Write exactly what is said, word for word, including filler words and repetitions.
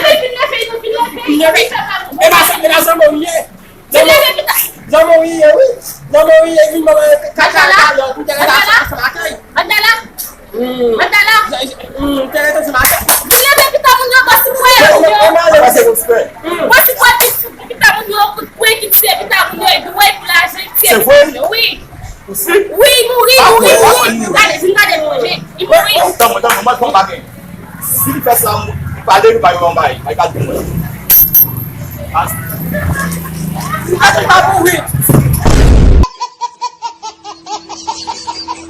Ebyen, vin leve, nou vin leve. Vin leve. E pa sa, e pa sa, mwen ye. Vin leve, pita. Zanmi w ye, wi. Zanmi w ye, vin ban mwen kaka, kaka, lè, pou te rete ansanm ak li. Andala. Hmm. Andala. Hmm, te rete ansanm ak li. Vin leve, pita moun yo, bòs pou wè moun yo. Mwen, mwen, mwen, mwen, mwen, mwen, mwen, mwen, pita moun yo, kout pwen ki tire pita moun yo, e dwèt pou lajan, ki tire pita moun yo, wi. Ou si? Wi, mouri, mouri, mouri. Gade, vin gade, mouri. Li mouri. Tann mwen, tann mwen, mwen, mwen, bagay. Si li fè sa, m pale, li pa yon bagay. Bagay ka di mwen. Li pa mouri.